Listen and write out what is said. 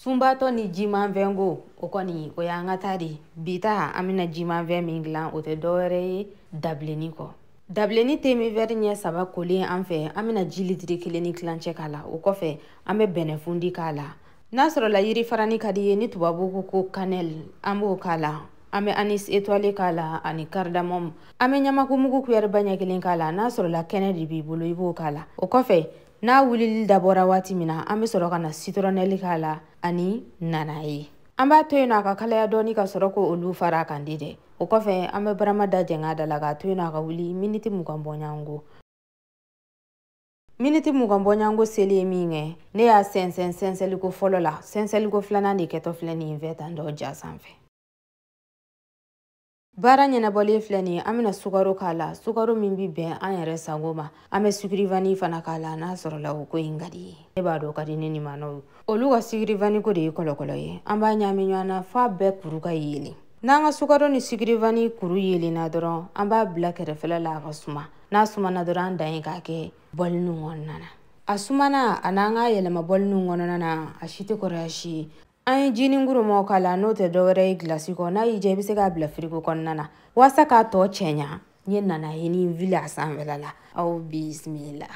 Sunbaatɔ ni jimanfɛnko o kɔni o y'an ka taa de. Bi ta an bɛna jimanfɛn min dilan o tɛ dɔwɛrɛ ye dabilenni kɔ. Dabilenni te min wɛri ɲɛ 3 kolen an fɛ, an bɛna ji litiri 1 ni tilancɛ k'a la. O kɔfɛ an bɛ bɛnɛfundi k'a la. N'a sɔrɔla yiri farani ka di ye ni tubabu ko ko cannelle, an b'o k'a la. An bɛ anis étoilé k'a la ani cardamome. An bɛ ɲamakumugu kuyɛriba ɲɛ 1 k'a la. N'a sɔrɔla kɛnɛ de b'i bolo i b'o k'a la. O kɔfɛ n'a wulili dabɔra waati min na, an bɛ sɔrɔ ka na citronnelle k'a la ani nanaye. An b'a to yen nɔ a ka kalaya dɔɔni ka sɔrɔ k'olu fara a kan de dɛ. O kɔfɛ an bɛ barama da jɛngɛ da la k'a to yen nɔ a ka wuli miniti 20 bɔɲɔgɔnko. Miniti 20 bɔɲɔgɔnko selen min kɛ, ne y'a sɛnsɛn sɛnsɛnliko fɔlɔ la. Sɛnsɛnliko filanan de kɛtɔ filɛ nin ye fɛ tan dɔ ja sanfɛ. Baara ɲɛnabɔlen filɛ nin ye, an bɛna sukaro k'a la. Sukaro min bɛ bɛn an yɛrɛ sago ma. An bɛ sucre vanille fana k'a la n'a sɔrɔla o ko in ka di ye. Ne b'a dɔn o ka di ne ni maanaw ye. Olu ka sucre vanille ko de ye kɔlɔkɔlɔ ye. An b'a ɲagami ɲɔgɔn na f'a bɛɛ kuru ka yeelen. N'an ka sukaro ni sucre vanille kuru yeelenna dɔrɔn, an b'a bila kɛrɛfɛla la a ka suma. N'a sumana dɔrɔn an dan ye k'a kɛ bɔliniw kɔnɔna na. A sumana a n'an k'a yɛlɛma bɔliniw kɔnɔna na, a si tɛ kɔrɔya si ye. An ye ji ni ngurumaw k'a la n'o tɛ dɔwɛrɛ ye gilasi kɔ. N'a y'i diya i bɛ se k'a bila firigo kɔnɔna na. Walasa k'a tɔ cɛɲa, n ye nanaye ni wuli a sanfɛla la. Aw bisimila.